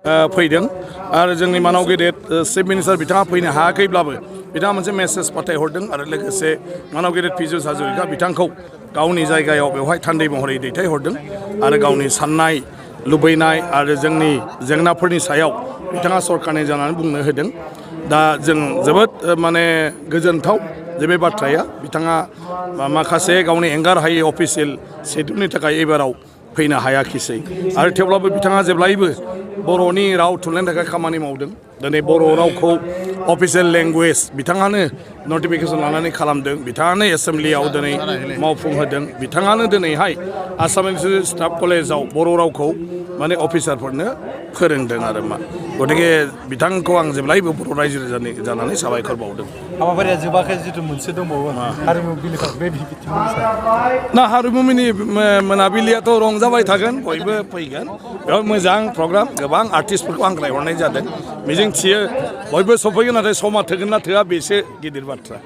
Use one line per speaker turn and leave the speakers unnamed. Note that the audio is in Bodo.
फैदों आरो जोंनि मानाव गेदेर चिफ मिनिस्टार बिथाङा फैनो हायाखैब्लाबो बिथाङा मोनसे मेसेज फाथायहरदों आरो लोगोसे मानाव गेदेर पीयूष हाजरिका बिथांखौ गावनि जायगायाव बेवहाय थान्दै महरै दैथायहरदों आरो गावनि साननाय लुबैनाय आरो जोंनि जेंनाफोरनि सायाव बिथाङा सरकारनि जानानै बुंनो होदों दा जों जोबोद माने गोजोनथाव जे बे बाथ्राया बिथाङा माखासे गावनि एंगार हायै अफिसियेल शेड्युलनि थाखाय एबाराव फैनो हायाखिसै आरो थेवब्लाबो बिथाङा जेब्लायबो बर'नि राव थुनलाइनि थाखाय खामानि मावदों दिनै बर' रावखौ अफिसियेल लेंगुवेज बिथाङानो नटिफिकेसन लानानै खालामदों बिथाङानो एसेम्ब्लियाव दिनै मावफुंहोदों बिथाङानो दिनैहाय आसाम इउनिभार्सिटि स्टाफ कलेजाव बर' रावखौ माने अफिसारफोरनो फोरोंदों आरो मा गतिके बिथांखौ आं जेब्लायबो बर' रायजो जानानै साबायखर बावदों
हाबाफारिया जोबाखै जिथु मोनसे दंबावो हारिमु बिलिफां बे बिथिङाव
ना हारिमुनि मोनाबिलियाथ' रंजाबाय थागोन बयबो फैगोन बेयाव मोजां प्रग्राम गोबां आर्टिस्टफोरखौ हांख्रायहरनाय जादों मिजिं थियो बयबो सफैगोन नाथाय समा थोगोन ना थोआ बेसो गिदिर बाथ्रा